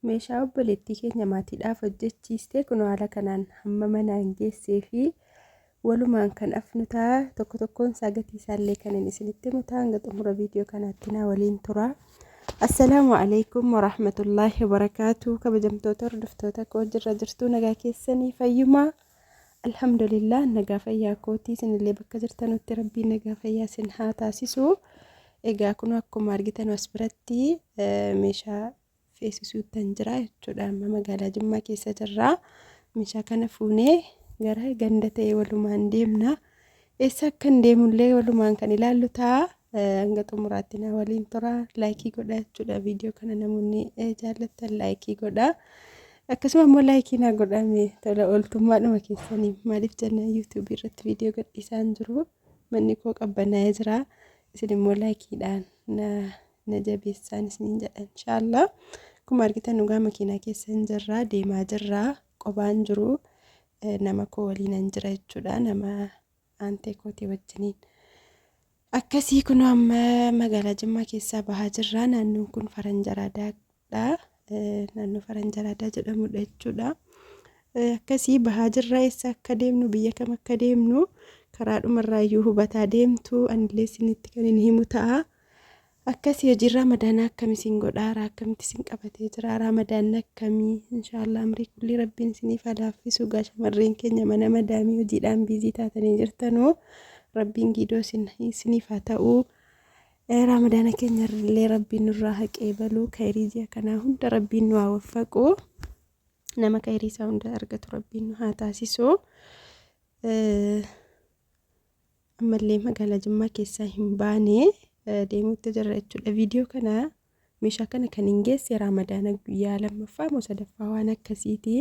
Meeshaa obboleettii keenya maatiidhaaf hojjechiiste kunoo haala kanaan hamma manaan geessee fi walumaan kan afnu ta'a. Tokko tokkoon isaa gatii isaallee kan inni isinitti himu ta'a. Hanga xumura viidiyoo kanaatti naa waliin tura. Assalaamu alaikum warahmatullaahi wabarakaatu. Kabajamtoota hordoftoota koo jirra jirtuu nagaa keessanii fayyumaa. Alhamdulillah nagaa fayyaa kootii isinillee bakka jirtanutti rabbiin nagaa fayyaa isin haa taasisu. Egaa kun akkuma argitan as biratti meeshaa feesisuuttan jira jechuudha. Amma magaalaa Jimmaa keessa jirra. Meeshaa kana fuunee gara ganda ta'e walumaan deemna. Eessa akkan deemullee walumaan kan ilaallu ta'a. Hanga xumuraatti na waliin tura. Laayikii godha jechuudha. Viidiyoo kana namoonni jaallattan laayikii godha. Akkasuma immoo laayikii naa godhame tola ooltummaadhuma keessanii maaliif jennaan yuutuubii irratti viidiyoo gadhiisaan jiru. Manni koo qabbanaa'ee jira. Isin immoo laayikiidhaan na na jabeessaan isiniin jedha inshaallah. Akkuma argitan dhugaa makiinaa keessa hin jirra deemaa jirra qobaan jiru nama koo waliinan jira jechuudha nama aantee kootii wajjiniin. Akkasii kun amma magaalaa Jimmaa keessaa bahaa jirra naannoon kun Faranjaraadaadha naannoo Faranjaraadaa jedhamudha jechuudha. Akkasii bahaa jirra eessa akka deemnu biyya kam akka deemnu karaadhumarraayyuu hubataa deemtu anillee isinitti kan hin himu ta'a. Akkasi hojiin raamadaanaa akkam isin godhaara akkamitti isin qabatee jira raamadaanni akkamii inshaallah amrii kullii rabbiin isiniif haa laaffisu gaa shamarreen keenya mana madaamii hojiidhaan biizii taatanii jirtanuu rabbiin giidoo isiniif haa ta'u raamadaana keenya illee rabbiin nurraa haa qeebalu kayrii ji'a kanaa hunda rabbiin nu haa waffaqu nama kayrii isaa hunda argatu rabbiin nu haa taasisu. Ammallee magaalaa Jimmaa keessaa hin baane deemuutti jirra jechuudha. Viidiyoo kana meeshaa kana kan hin geesse Raamadaana guyyaa lammaffaa moo sadaffaa waan akkasiiti.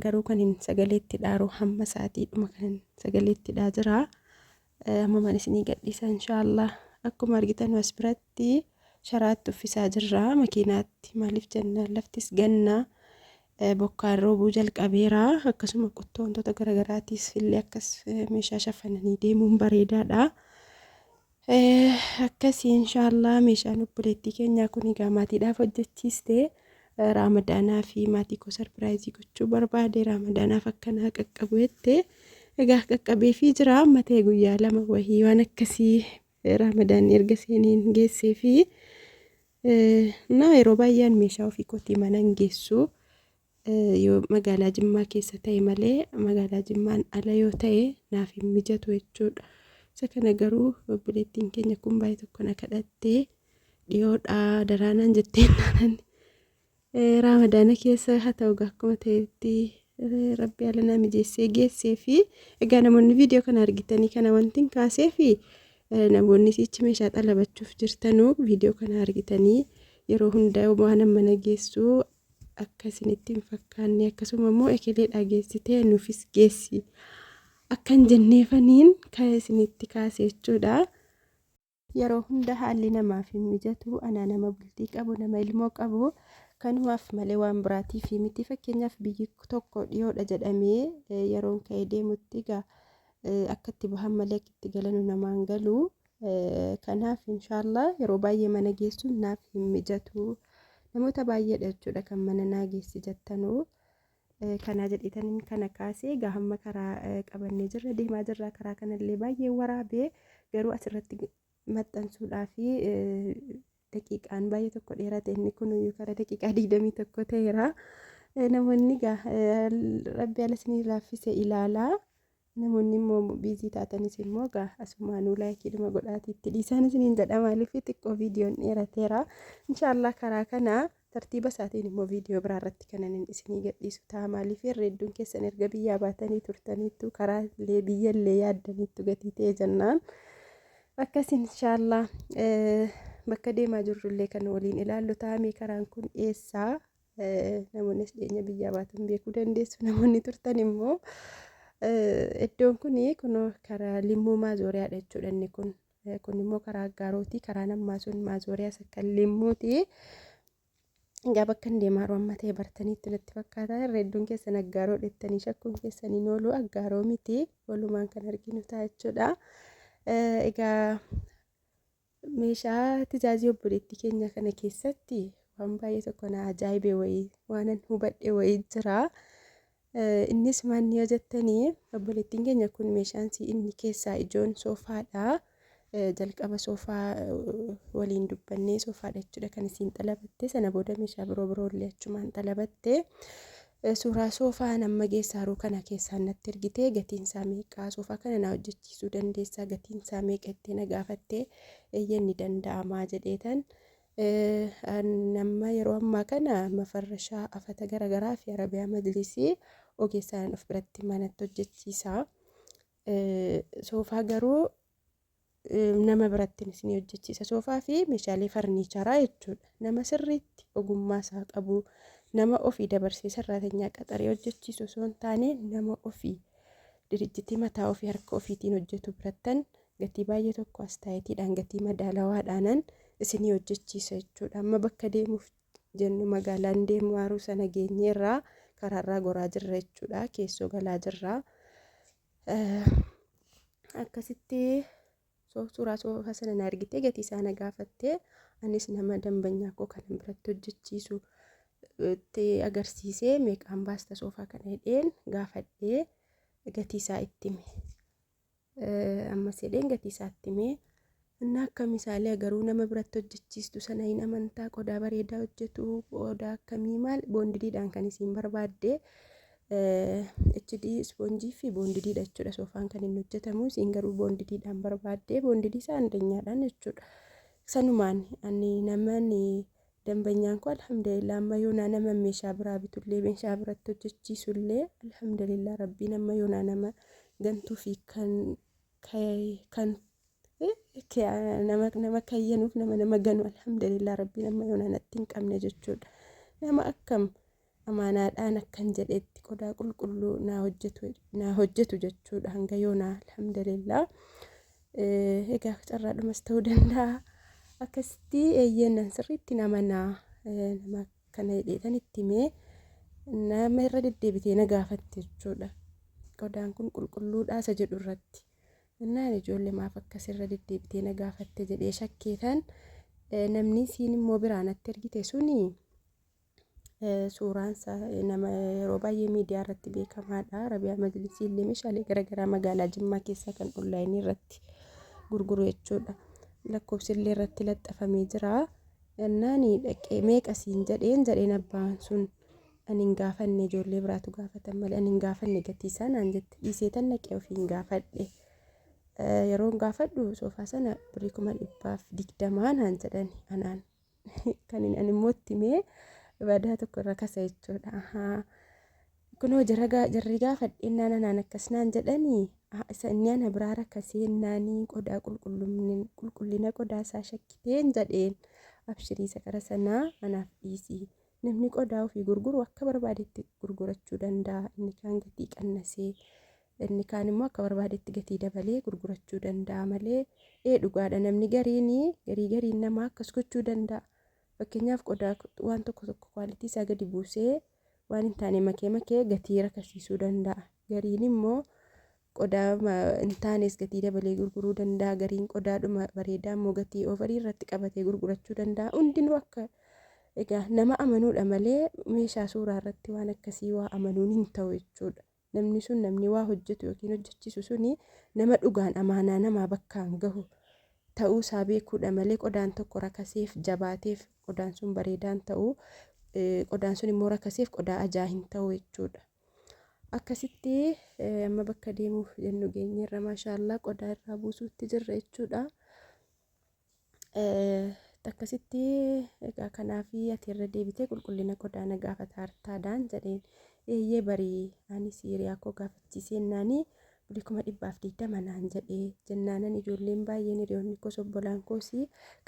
Garuu kan hin sagaleetti dhaaru hamma sa'aatiidhuma kan sagaleetti dhaa jira. Ammumaan isinii gadhiisa inshaallah. Akkuma argitan as biratti sharaatti uffisaa jirra makiinaatti. Maaliif jennaan laftis gannaa. Bokkaan roobuu jalqabeera. Akkasuma qottoo wantoota garagaraatiif illee akkas meeshaa shaffananii deemuun bareedaadha. Akkasii inshaallah meeshaan obboleettii keenyaa kun egaa maatiidhaaf hojjechiiste raamadaanaa fi maatii koo sarpiraayizii gochuu barbaade raamadaanaaf akkanaa qaqqabu jette egaa qaqqabeefii jira amma ta'e guyyaa lama wahii waan akkasii raamadaanni erga seeneen geessee fi Na yeroo baay'ee an meeshaa ofii kootii mana hin geessu. Yoo magaalaa Jimmaa keessa ta'e malee magaalaa Jimmaan ala yoo ta'e naaf hin mijatu jechuudha. Isa kana garuu obboleettiin keenya kun baay'ee tokko na kadhattee dhiyoodhaa daraanaan jetteen naanan Raamadaana keessa haa ta'u egaa akkuma ta'etti rabbi haala naa mijeessee geessee fi egaa namoonni viidiyoo kana argitanii kana wanti hin kaasee fi namoonni sichi meeshaa xalabachuuf jirtanuu viidiyoo kana argitanii yeroo hunda waan amma na geessu akka isinitti hin fakkaanne akkasuma immoo ekeleedhaa geessitee nuufis geessi akka hin jenneefaniin kan isinitti kaase jechuudha. Yeroo hunda haalli namaaf hin mijatu. Anaa nama bultii qabu, nama ilmoo qabu kanumaaf malee waan biraatiif miti. Fakkeenyaaf biyyi tokko dhiyoodha jedhamee yeroon ka'ee deemutti egaa akka itti bahan malee akka itti galanu namaan galu. Kanaaf inshaallah yeroo baay'ee mana geessuun naaf hin mijatu. Namoota baay'eedha jechuudha kan mana naa geessi jettanuu. Kanaa jedheetaniin kana kaasee egaa hamma karaa qabannee jirra deemaa jirra karaa kanallee baay'ee waraabee garuu asirratti maxxansuudhaa fi daqiiqaan baay'ee tokko dheerate inni kun iyyuu karaa daqiiqaa 21 ta'eera. Namoonni egaa rabbi haala isinii laaffise ilaalaa. Namoonni immoo biizii taatanis immoo egaa asumaanuu laayikiidhuma godhaatii itti dhiisaan isiniin jedha maaliif xiqqoo viidiyoon dheerateera. Inshaallah karaa kana tartiiba isaatiin immoo viidiyoo biraa irratti kanan isinii gadhiisu ta'a maaliif irra hedduun keessan erga biyyaa baatanii turtaniittu karaa illee biyya illee yaaddaniittu gatii ta'e jennaan. Akkas inshaallah bakka deemaa jirrullee kan waliin ilaallu ta'a mee karaan kun eessaa Namoonni as dhiyeenya biyyaa baatan beekuu dandeessu. Namoonni turtan immoo iddoon kun kunoo karaa Limmuu Maazooriyaadha jechuudha inni kun. Kun immoo karaa Aggaarooti. Karaan ammaa sun Maazooriyaa sakkan Limmuuti. Egaa bakka hin deemaa jiru amma ta'e bartaniitti natti fakkaata. Irra hedduun keessan Aggaaroo dhettanii shakkuun keessan hin oolu. Aggaaroo miti. Walumaan kan arginu ta'a jechuudha. Egaa meeshaa tijaajii obboleettii keenyaa kana keessatti Waan baay'ee tokko na ajaa'ibe wayii waanan hubadhe wayii jira. Innis maanni yoo jettanii obboleettiin keenya kun meeshaan sii inni keessaa ijoon soofaadha. Jalqaba soofaa waliin dubbannee soofaadha jechuudha kan isiin xalabatte. Sana booda meeshaa biroo biroo illee achumaan xalabatte. Suuraa soofaa nama geessaaruu kana keessaan natti ergite gatiin isaa meeqaa soofaa kana naa hojjechiisuu dandeessaa gatiin isaa meeqa jettee na gaafatte eeyyeen ni danda'amaa jedheetan Amma yeroo ammaa kana mafarrashaa afata garaagaraa fi arabiyaa majlisii ogeessaan of biratti manatti hojjechiisa. Soofaa garuu nama biratti ni hojjechiisa. Soofaa fi meeshaalee farniicharaa jechuudha. Nama sirriitti ogummaa isaa qabu, nama ofii dabarsee sarraatenyaa qaxaree hojjechiisu osoo hin taane nama ofii dirijjitii mataa ofii harka ofiitiin hojjetu birattan gatii baay'ee tokko astaayitiidhaan gatii madaalawaadhaanan isinii hojjechiisa jechuudha. Amma bakka deemuuf jennu magaalaan deemu haaruu sana geenyeerraa karaarraa goraa jirra jechuudha. Keessoo galaa jirra. Akkasitti suuraa soofaa sana na argitee gatii isaa na gaafattee anis nama dambanyaa koo kanan biratti hojjechiisu itti agarsiisee meeqaan baasta soofaa kana jedheen gaafadhee gatii isaa itti hime. Ammas jedheen gatii isaa itti himee inni akka misaalee garuu nama biratti hojjechiistu sana hin amantaa qodaa bareedaa hojjetu qodaa akkamii maal boondidiidhaan kan isiin barbaadde HD ispoonjii fi boondidiidha jechuudha soofaan kan inni hojjetamu isiin garuu boondidiidhaan barbaadde boondidii isaa andeenyaadhaan jechuudha sanumaan ani namani dambanyaan koo alhamdulillah amma yoonaa nama meeshaa biraa bitullee meeshaa biratti hojjechiisullee alhamdulillah rabbiin amma yoonaa nama gantuu fi kan kan nama nama kayyanuuf nama nama ganu alhamdulillah rabbiin amma yoonaa natti hin qabne jechuudha. Nama akkam amaanaadhaan akkan jedhetti qodaa qulqulluu naa hojjetu naa hojjetu jechuudha hanga yoonaa alhamdulillah. Egaa carraadhumas ta'uu danda'a. Akkasitti eeyyeen nan sirriitti nama naa nama kana jedheetan itti himee nama irra deddeebitee na gaafatte jechuudha. Qodaan kun qulqulluudhaa isa jedhu irratti. Innaan ijoollee maaf akkas irra deddeebitee na gaafatte jedhee shakkeetan namni isiin immoo biraa natti ergite suni suuraan isaa nama yeroo baay'ee miidiyaa irratti beekamaadha. Arabiyaa Majlisii illee meeshaalee garaagaraa magaalaa Jimmaa keessaa kan onlaayinii irratti gurguru jechuudha. Lakkoofsi illee irratti laxxafamee jira. Innaan dhaqee meeqa siin jedheen jedheen abbaan sun ani hin gaafanne ijoollee biraatu gaafatan malee ani hin gaafanne gatii isaa naan jette dhiisee tan dhaqee ofii hin gaafadhe. Yeroon gaafadhu soofaa sana birrii 120,000 naan jedhani anaan. Kan inni ani immoo itti himee badaa tokko irra kasa jechuudha. Ahaa. Kunoo jara jarri gaafadheennaan anaan akkas naan jedhanii isa inni ana biraa rakkaseennaanii qodaa qulqullina qodaa isaa shakkiteen jedheen abshirii isa kara sanaa anaaf dhiisii. Namni qodaa ofii gurguru akka barbaadetti gurgurachuu danda'a. Inni kaan gatii qannasee Inni kaan immoo akka barbaadetti gatii dabalee gurgurachuu danda'a malee ee dhugaadha namni gariin garii gariin namaa akkas gochuu danda'a. Fakkeenyaaf qodaa waan tokko tokko kwaalitii isaa gadi buusee waan hin taane makee makee gatii rakasiisuu danda'a. Gariin immoo qodaa hin taanes gatii dabalee gurguruu danda'a. Gariin qodaadhuma bareedaa immoo gatii oovarii irratti qabatee gurgurachuu danda'a. Hundinuu akka egaa nama amanuudha malee meeshaa suuraa irratti waan akkasii waa amanuun hin ta'u jechuudha. Namni sun namni waa hojjetu yookiin hojjechiisu suni nama dhugaan amaanaa namaa bakkaan gahu ta'uu isaa beekuudha malee qodaan tokko rakaseef jabaateef qodaan sun bareedaan ta'u qodaan sun immoo rakaseef qodaa ajaa hin ta'u jechuudha. Akkasitti amma bakka deemuuf jennu geenyeerra maashaallaa qodaa irraa buusuutti jirra jechuudha. Akkasitti egaa kanaaf ati irra deebitee qulqullina qodaa na gaafataartaadhaan jedheen. Eeyyee barii ani siiriyaa koo gaafachiiseennaanii birrii 120,000 naan jedhee jennaanan ijoolleen baay'een hiriyoonni koos obbolaan koos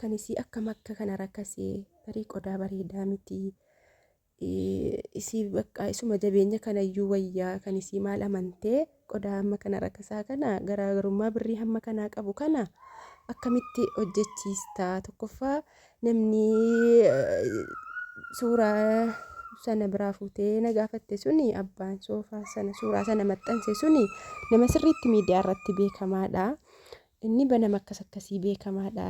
kan isii akkam akka kana rakasee tarii qodaa bareedaa miti isii bakka isuma jabeenya kanayyuu wayyaa kan isii maal amantee qodaa hamma kana rakasaa kana garaagarummaa birrii hamma kanaa qabu kana akkamitti hojjechiista tokkoffaa namni suuraa sana biraa fuutee na gaafatte suni abbaan soofaa sana suuraa sana maxxanse suni nama sirriitti miidiyaa irratti beekamaadha. Inni banama akkas akkasii beekamaadha.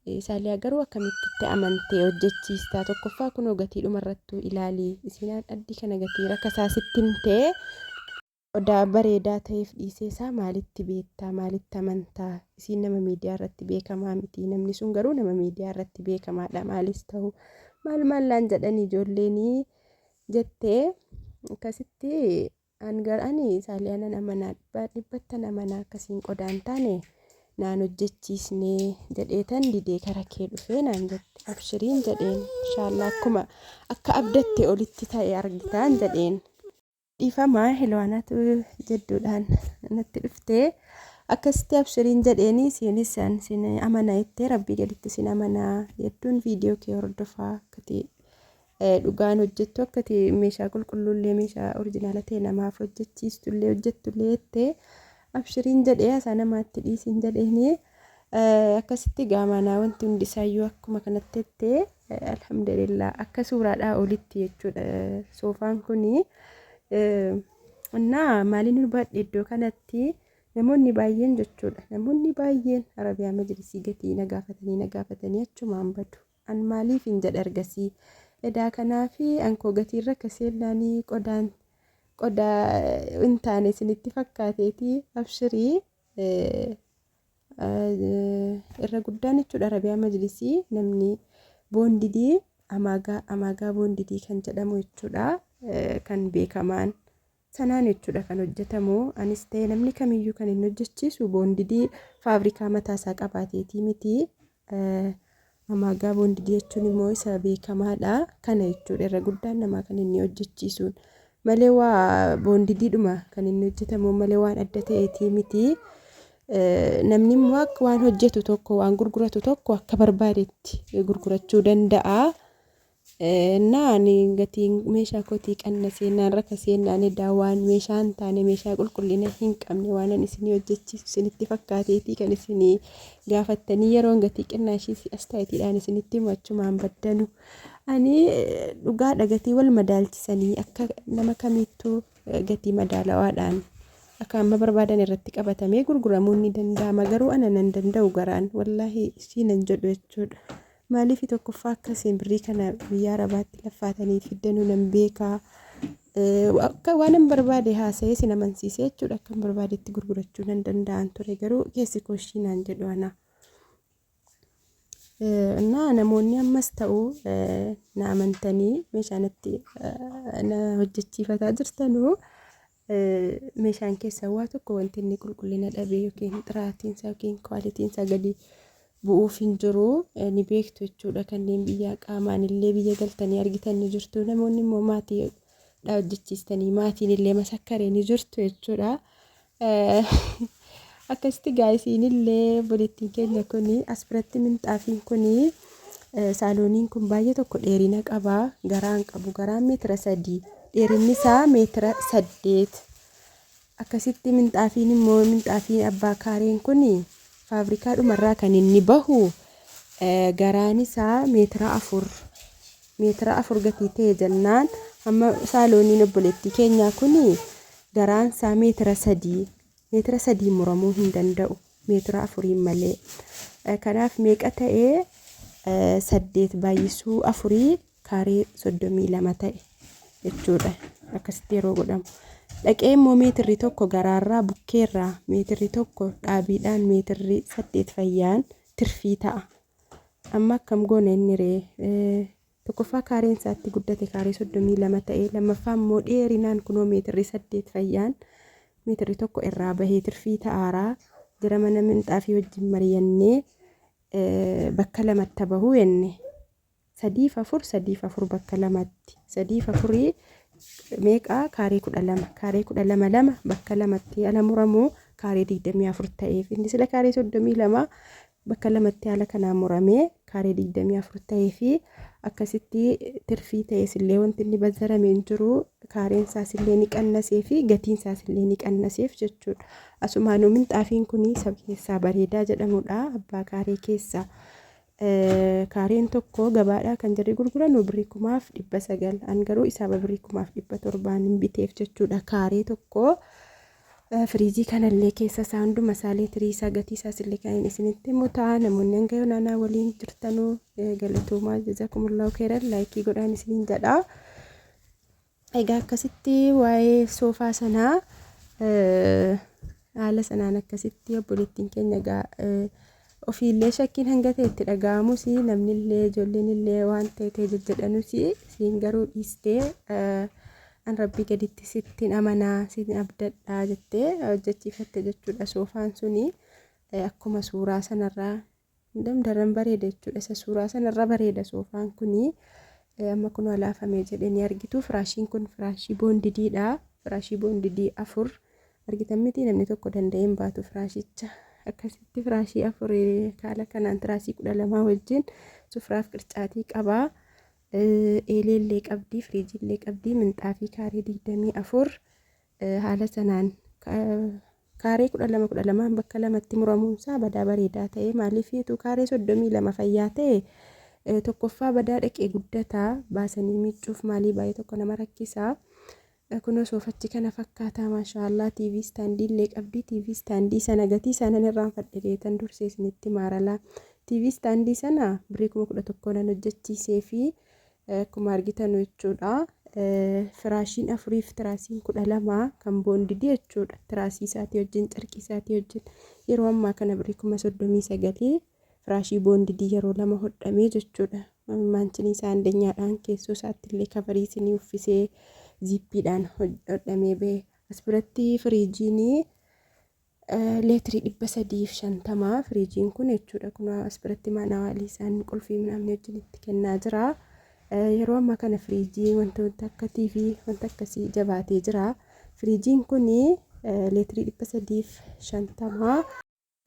Saaliyaa garuu akkamitti itti amantee hojjechiistaa tokkoffaa kunoo gatii dhumarrattuu ilaali isiin addii kana gatii rakasaa sitti himtee qodaa bareedaa ta'eef dhiisee isaa maalitti beektaa maalitti amantaa isiin nama miidiyaa irratti beekamaa miti namni sun garuu nama miidiyaa irratti beekamaadha maalis ta'u maal maallaan jedhanii ijoolleenii jettee akkasitti an gar ani saaliyaa nan amanaa dhibbaa dhibbattan amanaa akkasiin qodaa hin taane naan hojjechiisne jedheetan didee kara kee dhufee naan jette abshiriin jedheen inshaallaa akkuma akka abdatte olitti ta'e argitaan jedheen. Dhiifama Hilwaanaatu jedduudhaan natti dhuftee akkasitti abshiriin jedheeni isiinis an sin amana jettee rabbii gaditti sin amanaa jedhuun viidiyoo kee hordofaa akkati dhugaan hojjettu akkati meeshaa qulqulluullee meeshaa orjinaala ta'e namaaf hojjechiistullee hojjettullee jettee abshiriin jedhee haasaa namaatti dhiisiin jedheeni akkasitti gaamanaa wanti hundisaayyuu akkuma kanatti jettee alhamdulillah akka suuraadhaa olitti jechuudha soofaan kuni. Innaa maaliin hubadhe iddoo kanatti namoonni baay'een jechuudha namoonni baay'een arabiyaa majlisii gatii na gaafatanii na gaafatanii achumaan badu. An maaliif hin jedha ergasii edaa kanaafi an koo gatiirra kaseellaanii qodaan qodaa hin taane isinitti fakkaateeti abshirii irra guddaan jechuudha arabiyaa majlisii namni boondidii amaagaa amaagaa boondidii kan jedhamu jechuudha kan beekamaan sanaan jechuudha kan hojjetamu anis ta'e namni kamiyyuu kan hin hojjechiisu boondidii faabrikaa mataasaa qabaateetii miti amaagaa boondidii jechuun immoo isa beekamaadha kana jechuudha irra guddaan namaa kan inni hojjechiisuun malee waa boondidiidhuma kan inni hojjetamu malee waan adda ta'eetii miti. Namni immoo akka waan hojjetu tokko waan gurguratu tokko akka barbaadetti gurgurachuu danda'a. Innaa ani gatiin meeshaa kootii qannasee naan rakasee naan edaa waan meeshaa hin taane meeshaa qulqullina hin qabne waan ani isinii hojjechiisu isinitti fakkaateetii kan isinii gaafattanii yeroon gatii qinnaashii astaayitiidhaan isinitti himu achumaan baddanu. Ani dhugaadha gatii wal madaalchisanii akka nama kamiittuu gatii madaalawaadhaan akka amma barbaadan irratti qabatamee gurguramuun ni danda'ama garuu ana nan danda'u garaan wallaahi ishii nan jedhu jechuudha. Maaliif tokkoffaa akka isin birrii kana biyya arabaatti laffaatanii fiddanuu nan beekaa. Akka waan hin barbaade haasa'ee isin amansiisee jechuudha akka hin barbaadetti gurgurachuu nan danda'an ture garuu keessi koo ishii naan jedhu ana. Innaa namoonni ammas ta'u na amantanii meeshaa natti na hojjechiifataa jirtanuu meeshaan keessan waa tokko wanti inni qulqullina dhabe yookiin xiraatiin isaa yookiin kwaalitiin isaa gadi bu'uuf hin jiru ni beektu jechuudha. Kanneen biyyaa qaamaan illee biyya galtanii argitan ni jirtu. Namoonni immoo maatii dha hojjechiistanii maatiin illee masakkaree ni jirtu jechuudha. Akkasitti gaa isiinillee obboleettiin keenya kuni as biratti minxaafiin kuni saalooniin kun baay'ee tokko dheerina qaba. Garaan qabu garaan meetira 3 dheerinni isaa meetira 8 akkasitti minxaafiin immoo minxaafiin abbaa kaareen kun faabrikaa dhumarraa kan inni bahu garaan isaa meetira 4 meetira 4 gatii ta'e jennaan amma saalooniin obboleettii keenyaa kun garaan isaa meetira 3 meetira 3 muramuu hin danda'u meetira 4 malee. Kanaaf meeqa ta'e 8 baay'isuu 4 kaaree 32 ta'e jechuudha. Akkasitti yeroo godhamu. Dhaqee immoo meetirri tokko garaarraa bukkeerraa meetirri tokko dhaabiidhaan meetirri 8 fayyaan tirfii ta'a. Amma akkam goona inni ree? Tokkoffaa kaareen isaa itti guddate kaaree 32 ta'e lammaffaa immoo dheerinaan kunoo meetirri 8 fayyaan meetirri tokko irraa bahee tirfii ta'aaraa jira mana minxaafii wajjin mariyannee bakka lamatti bahuu jenne. Sadiif afur sadiif afur bakka lamatti sadiif afurii meeqa kaaree 12 kaaree 12 lama bakka lamatti ala muramu kaaree 24 ta'eef inni sila kaaree 32 bakka lamatti haala kanaan muramee kaaree 24 ta'ee fi akkasitti tirfii ta'es illee wanti inni bazzarame hin jiru kaareen isaas illee ni qannasee fi gatiin isaas illee ni qannaseef jechuudha. Asumaanuu minxaafiin kun sab keessaa bareedaa jedhamudha abbaa kaaree keessaa. Kaareen tokko gabaadhaa kan jarri gurguranu birrii 1900 an garuu isaaba birrii 1700 hin biteef jechuudha kaaree tokko. Firiijii kanallee keessa isaa hunduma isaa leetirii isaa gatii isaas illee kan inni isinitti himu ta'a. Namoonni hanga yoonaa waliin jirtanuu galatoomaa jazakumullahu khairan laayikii godhaan isiniin jedha. Egaa akkasitti waa'ee soofaa sanaa haala sanaan akkasitti obboleettiin keenya egaa ofiillee shakkiin hanga ta'e itti dhaga'amus namnillee ijoolleen waan ta'e ta'e jejjedhanus siin garuu dhiistee an rabbii gaditti sittin amanaa sin abdadhaa jettee hojjechiifatte jechuudha. Soofaan suni akkuma suuraa sanarraa daran bareeda jechuudha. Isa suuraa sanarra bareeda soofaan kuni. Amma kun alaafamee jedhee ni argitu. Firaashiin kun firaashii boondidiidha. Firaashii boondidii 4 argitan miti, namni tokko danda'ee hin baatu firaashicha. Akkasitti firaashii 4 haala kanaan tiraasii 12 wajjin sufraaf qircaatii qaba. Eelee qabdi, firiijiillee qabdi, minxaafii kaaree 24 haala sanaan kaaree 12 12 bakka lamatti muramuunsaa badaa bareedaa ta'e. Maaliif utuu kaaree 32 fayyaa ta'e tokkoffaa badaa dhaqee guddataa baasanii miiccuuf maalii baay'ee tokko nama rakkisaa. Kunoo soofachi kana fakkaataa maashaallah. TV istaandii illee qabdi. TV istaandii sana gatii isaa nan irraanfadhe deetan dursee isinitti maaralaa. TV istaandii sana birrii 11,000 nan hojjechiisee fi akkuma argitan jechuudha. Firaashiin afuriif tiraasiin 12 kan boondidii jechuudha. Tiraasii isaatii wajjin carqii isaatii wajjin yeroo ammaa kana birrii 39,000 firaashii boondidii yeroo lama hodhamee jechuudha. Maanchinii isaa andeenyaadhaan keessoo isaatti illee kabarii isinii uffisee ziippiidhaan hodhamee bahe. As biratti firiijiin leetirii 350 firiijiin kun jechuudha. Kun as biratti maanawaalii isaan qulfii namni wajjin itti kennaa jira. Yeroo ammaa kana firiijii wantoota akka TV wanta akkasii jabaatee jira. Firiijiin kun leetirii 350.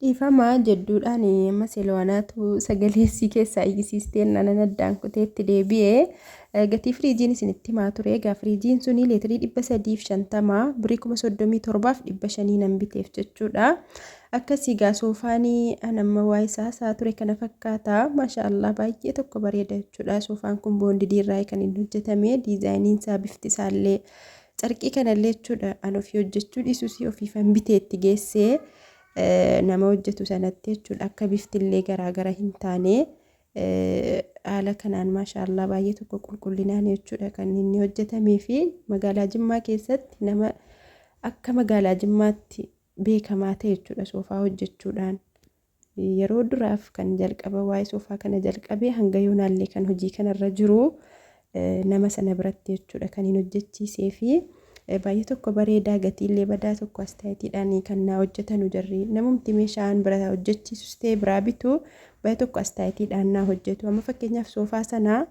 Dhiifama jedduudhaan amma Selwaanaatu sagaleessii keessaa iyyisiistee nanan addaan kuteetti deebi'ee gatii firiijiin isinitti himaa ture. Egaa firiijiin suni leetirii 350 birrii 37,500 nan biteef jechuudha. Akkasii egaa soofaanii an amma waa isaa isaa ture kana fakkaata. Maasha Allah baay'ee tokko bareeda jechuudha. Soofaan kun boondidii irraa kan inni hojjetame. Diizaayiniin isaa bifti isaallee carqii kanallee jechuudha. An ofii hojjechuu dhiisus ofiifan biteetti geessee nama hojjetu sanatti jechuudha. Akka biftillee garaagara hin taane haala kanaan maashaallaa baay'ee tokko qulqullinaan jechuudha kan inni hojjetamee fi magaalaa Jimmaa keessatti nama akka magaalaa Jimmaatti beekamaa ta'e jechuudha soofaa hojjechuudhaan. Yeroo duraaf kan jalqaba waa'ee soofaa kana jalqabee hanga yoonaallee kan hojii kanarra jiru nama sana biratti jechuudha kan hin hojjechiisee fi baay'ee tokko bareedaa gatiillee badaa tokko astaayitiidhaan kan naa hojjetanu jarri namumti meeshaan bira hojjechiisus ta'e biraa bitu baay'ee tokko astaayitiidhaan naa hojjetu. Amma fakkeenyaaf soofaa sanaa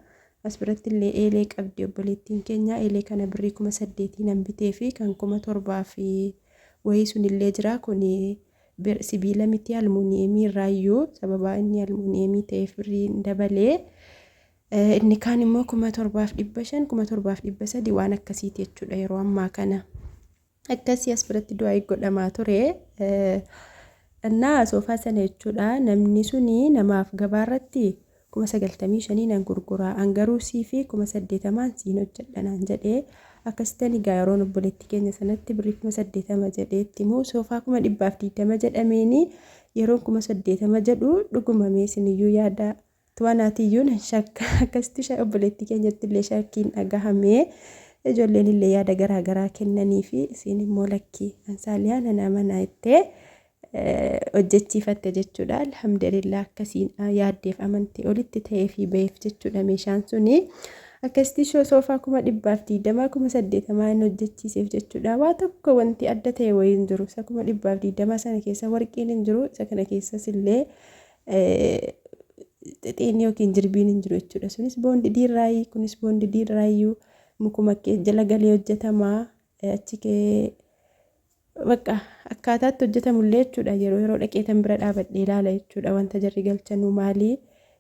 as biratti illee eelee qabdi obboleettiin keenya. Eelee kana birrii 8,000 nan bitee fi kan 7,000 fi wayii sunillee jira. Kun sibiila miti, almuuniyeemii irraayyuu sababa inni almuuniyeemii ta'eef birriin dabalee. Inni kaan immoo 7,500, 7,300 waan akkasiiti jechuudha yeroo ammaa kana. Akkasii as biratti du'aa godhamaa ture. Innaa soofaa sana jechuudha namni suni namaaf gabaarratti 95,000 nan gurguraa an garuu sii fi 80,000 siin hojjedha naan jedhee. Akkasitti egaa yeroon obboleettii keenya sanatti birrii 80,000 jedhee itti himu soofaa 120,000 jedhameeni yeroon 80,000 jedhu dhugumamee isiniyyuu yaada tuwanaatiyyuu nan shakka. Akkasitti obboleettii keenyatti illee shakkiin dhagahamee ijoolleen illee yaada garaa garaa kennanii fi isiin immoo lakkii ansaaliyaa nan amanaa jettee hojjechiifatte jechuudha. Alhamdulillah akkasiin yaaddeef amantee olitti ta'ee fi ba'eef jechuudha meeshaan suni. Akkasitti soofaa 120,000 80,000 inni hojjechiiseef jechuudha. Waa tokko wanti adda ta'e wayii hin jiru. Isa 120,000 sana keessa warqiin hin jiru. Isa kana keessas illee xixiin yookiin jirbiin hin jiru jechuudha. Sunis boondidii irraayi kunis boondidii irraayyuu mukuma jala galee hojjetamaa achi kee bakka akkaataatti hojjetamullee jechuudha. Yeroo yeroo dhaqeetan bira dhaabadhee ilaala jechuudha. Wanta jarri galchanuu maali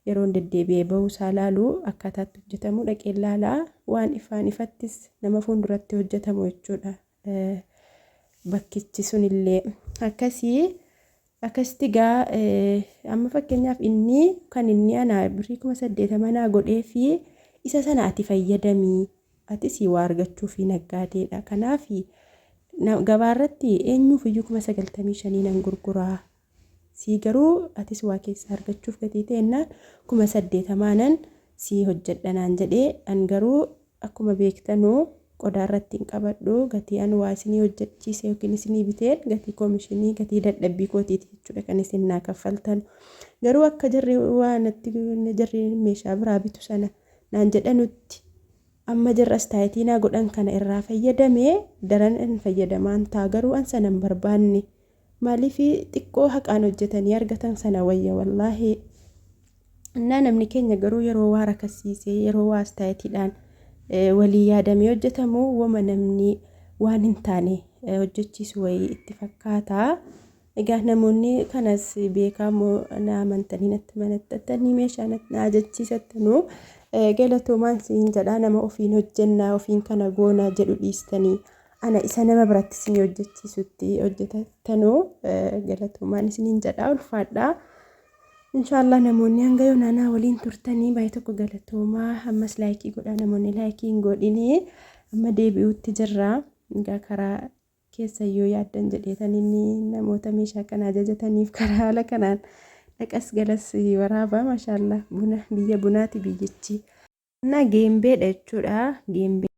yeroon deddeebi'ee bahuu isaa ilaalu akkaataatti hojjetamu dhaqee ilaala. Waan ifaan ifattis nama fuulduratti hojjetamu jechuudha. Bakkichi sunillee akkasii. Akkasitti egaa amma fakkeenyaaf inni kan inni anaa birrii 80,000 naa godhee fi isa sana ati fayyadamii ati si waa argachuu fi naggaadeedha. Kanaaf Gabaa irratti eenyuuf iyyuu 95,000 nan gurguraa. Sii garuu atis waa keessaa argachuuf gatii ta'ennaan 80,000nan sii hojjedha naan jedhee an garuu akkuma beektanu qodaa irratti hin qabadhu gatii an waa isinii hojjechiise yookiin isinii biteen gatii koomishinii gatii dadhabbii kootiiti jechuudha kan isin naa kaffaltanu. Garuu akka jarri waa natti jarri meeshaa biraa bitu sana naan jedhanutti Amma jarri astaayatii naa godhan kana irraa fayyadame daran an fayyadamaan ta'a garuu an sana hin barbaanne maaliif xiqqoo haqaan hojjetanii argatan sana wayya wallaahi innaa namni keenya garuu yeroo waa rakassiisee yeroo waa astaayatiidhaan walii yaadamee hojjetamu woma namni waan hin taane hojjechiisu wayii itti fakkaata. Egaa namoonni kanas beekaa immoo na amantanii natti manaxxattanii meeshaa natti na ajachiisattanuu galatoomaan siin jedhaa nama ofiin hojjennaa ofiin kana goona jedhu dhiistanii ana isa nama biratti isin hojjechiisutti hojjetattanuu galatoomaan isiniin jedhaa ulfaadhaa. Inshaallah namoonni hanga yoonaa naa waliin turtanii baay'ee tokko galatoomaa ammas laayikii godhaa namoonni laayikii hin godhinii amma deebi'uutti jirra. Egaa karaa keessa yoo yaaddan jedheetan inni namoota meeshaa kana ajajataniif karaa haala kanaan dhaqas galas waraaba maashaallah buna biyya bunaati biyyichi. Na geembeedha jechuudha geembee.